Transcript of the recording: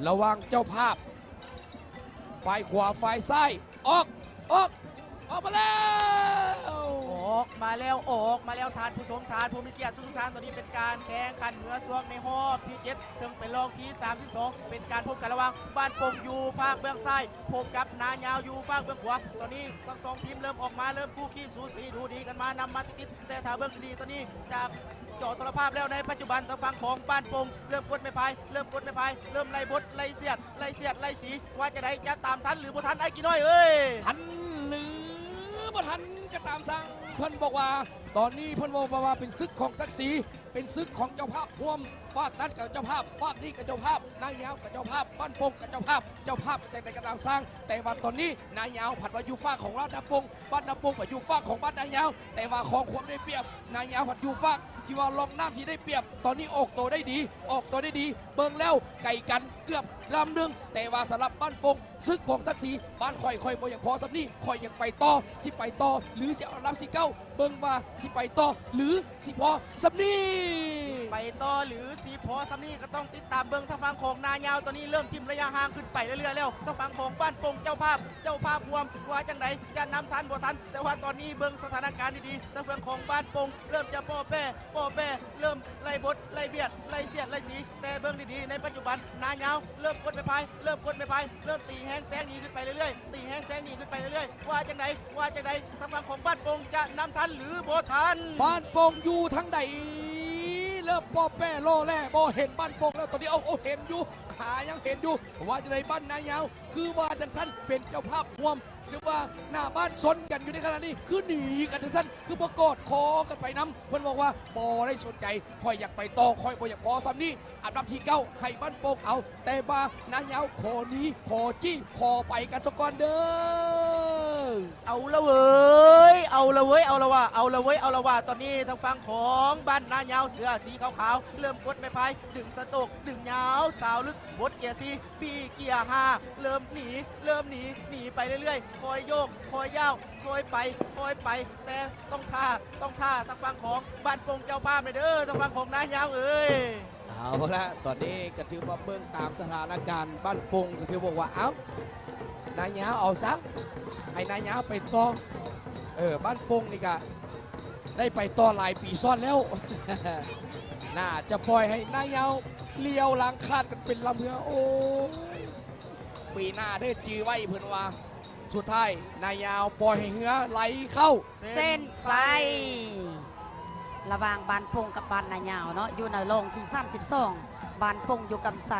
ລະຫວ່າງເຈົ້າພາບ ຝ່າຍຂວາ ຝ່າຍຊ້າຍ ອອກ ອອກ ອອກມາແລ້ວ ອອກມາແລ້ວ ອອກມາແລ້ວ ທ່ານຜູ້ຊົມ ທ່ານຜູ້ມີກຽດທຸກໆທ່ານ ຕອນນີ້ເປັນການແຂ່ງຂັນເຮືອຊ່ວງໃນຮອບທີເຈັດ ເຊິ່ງເປັນລອບທີສາມສິບສອງ ເປັນການພົບກັນລະຫວ່າງບ້ານໂປ່ງຢູ່ຟາກເບື້ອງຊ້າຍ ພົບກັບນາຍາວຢູ່ຟາກເບື້ອງຂວາ. ຕອນນີ້ທັງສອງທີມເລີ່ມອອກມາ ເລີ່ມຄູ່ຂີ້ສູສີດູດີກັນມານຳມາຕິດໆ ແຕ່ຖ້າເບິ່ງດີໆ ຕອນນີ້ຈາກຈໍໂທລະພາບແລ້ວ ໃນປັດຈຸບັນທາງຝັ່ງຂອງບ້ານໂປ່ງເລີ່ມກົດໄມ້ພາຍ ເລີ່ມກົດໄມ້ພາຍ ເລີ່ມໄລ່ບົດ ໄລ່ສຽດ ໄລ່ສຽດ ໄລ່ສີ ວ່າຈັ່ງໃດ ຈະຕາມທັນຫຼືບໍ່ທັນ ອ້າຍກີນ້ອຍເອີຍ? ທັນຫຼືບໍ່ທັນກໍຕາມຊ່າງ ເພິ່ນບອກວ່າ ຕອນນີ້ເພິ່ນບອກວ່າເປັນສຶກຂອງສັກສີ ເປັນສຶກຂອງເຈົ້າພາບຮ່ວມ ຟາກນັ້ນກໍເຈົ້າພາບ ຟາກນີ້ກໍເຈົ້າພາບ ນາຍາວກໍເຈົ້າພາບ ບ້ານໂປ່ງກໍເຈົ້າພາບ ເຈົ້າພາບຈັ່ງໃດກໍຕາມຊ່າງ ແຕ່ວ່າຕອນນີ້ນາຍາວພັດວ່າຢູ່ຟາກຂອງບ້ານນາໂປ່ງ ບ້ານນາໂປ່ງກໍຢູ່ຟາກຂອງບ້ານນາຍາວ ແຕ່ວ່າຂໍຄວາມໄດ້ປຽບ ນາຍາວພັດຢູ່ຟາກທີ່ວ່າຮ່ອງນ້ຳທີ່ໄດ້ປຽບ ຕອນນີ້ອອກໂຕໄດ້ດີ ອອກໂຕໄດ້ດີ ເບິ່ງແລ້ວໄກກັນເກືອບລຳໜຶ່ງ ແຕ່ວ່າສຳລັບບ້ານໂປ່ງ ສຶກຂອງສັກສີ ບ້ານຂ້ອຍ ຂ້ອຍບໍ່ຢາກພໍສ່ຳນີ້ ຂ້ອຍຢາກໄປຕໍ່ ຊິໄປຕໍ່ ຫຼືຊິເອົາລຳທີເກົ້າ ເບິ່ງວ່າຊິໄປຕໍ່ ຫຼືຊິພໍສ່ຳນີ້ ຊິໄປຕໍ່ ຫຼືຊິພໍສ່ຳນີ້ ກໍຕ້ອງຕິດຕາມເບິ່ງ. ທາງຝັ່ງຂອງນາຍາວ ຕອນນີ້ເລີ່ມຖິ້ມໄລຍະຫ່າງຂຶ້ນໄປເລື້ອຍໆແລ້ວ ທາງຝັ່ງຂອງບ້ານໂປ່ງເຈົ້າພາບ ເຈົ້າພາບຮ່ວມ ວ່າຈັ່ງໃດ ຈະນຳທັນບໍ່ທັນ ແຕ່ວ່າຕອນນີ້ເບິ່ງສະຖານະການດີໆ ທາງຝັ່ງຂອງບ້ານໂປ່ງເລີ່ມຈະປໍ້ແປ້ ປໍ້ແປ້ ເລີ່ມໄລ່ບົດ ໄລ່ບຽດ ໄລ່ສຽດ ໄລ່ສີ ແຕ່ເບິ່ງດີໆ ໃນປັດຈຸບັນ ນາຍາວເລີ່ມກົດໄມ້ພາຍ ເລີ່ມກົດໄມ້ພາຍ ເລີ່ມຕີແຮງແຊງໜີຂຶ້ນໄປເລື້ອຍໆ ຕີແຮງແຊງໜີຂຶ້ນໄປເລື້ອຍໆ ວ່າຈັ່ງໃດ ວ່າຈັ່ງໃດ ທາງຝັ່ງຂອງບ້ານໂປ່ງຈະນຳທັນຫຼືບໍ່ທັນ? ບ້ານໂປ່ງຢູ່ທາງໃດ? ເລີ່ມປໍ້ແປ້ລໍແລ້ ບໍ່ເຫັນບ້ານໂປ່ງແລ້ວ ຕອນນີ້ ເອົາ ເອົາ ເຫັນຢູ່ ຫາຍັງເຫັນຢູ່ ວ່າຈັ່ງໃດ ບ້ານນາຍາວ ຄືວ່າຈັ່ງຊັ້ນ ເປັນເຈົ້າພາບຮ່ວມ ຫຼືວ່າໜ້າບ້ານຊົນກັນຢູ່ໃນຂະນະນີ້ ຄືໜີກັນຈັ່ງຊັ້ນ ຄືບໍ່ກອດຄໍກັນໄປນຳ? ເພິ່ນບອກວ່າ ບໍ່ໄດ້ສົນໃຈ ຂ້ອຍຢາກໄປຕໍ່ ຂ້ອຍບໍ່ຢາກພໍສ່ຳນີ້ ອັນດັບທີເກົ້າ ໃຫ້ບ້ານໂປ່ງເອົາ ແຕ່ວ່ານາຍາວຂໍໜີ ຂໍຈີ້ ຂໍໄປກັນສາກ່ອນເດີ້. ເອົາລະເວີຍ ເອົາລະເວີຍ ເອົາລະວ່າ ເອົາລະເວີຍ ເອົາລະວ່າ ຕອນນີ້ທາງຝັ່ງຂອງບ້ານນາຍາວ ເສື້ອສີຂາວໆ ເລີ່ມກົດໄມ້ພາຍ ດຶງສະໂຕກ ດຶງຍາວສາວລຶກ ບົດເກຍສີ່ ບີເກຍຫ້າ ເລີ່ມໜີ ເລີ່ມໜີ ໜີໄປເລື້ອຍໆ ຄ່ອຍໂຍກ ຄ່ອຍຢາວ ຄ່ອຍໄປ ຄ່ອຍໄປ ແຕ່ຕ້ອງຖ້າ ຕ້ອງຖ້າທາງຝັ່ງຂອງບ້ານໂປ່ງເຈົ້າພາບແດ່ເດີ້ ທາງຝັ່ງຂອງນາຍາວເອີຍ. ເອົາລະ ຕອນນີ້ກໍຖືວ່າເບິ່ງຕາມສະຖານະການ ບ້ານໂປ່ງກໍຖືບອກວ່າ ເອົ້າ ນາຍາວເອົາຊະ ໃຫ້ນາຍາວໄປຕໍ່ ເອີ ບ້ານໂປ່ງນີ້ກະໄດ້ໄປຕໍ່ຫຼາຍປີຊ້ອນແລ້ວ ໜ້າຈະປ່ອຍໃຫ້ນາຍາວລ້ຽວຫຼັງຄາດກັນເປັນລຳເຮືອ ໂອ້ຍ ປີໜ້າເດີ້ຈື່ໄວ້ ເພິ່ນວ່າ. ສຸດທ້າຍນາຍາວປ່ອຍໃຫ້ເຮືອໄຫຼເຂົ້າເສັ້ນໄຊ ລະຫວ່າງບ້ານໂປ່ງກັບບ້ານນາຍາວເນາະ ຢູ່ໃນລອງທີສາມສິບສອງ ບ້ານໂປ່ງຢູ່ກຳສາ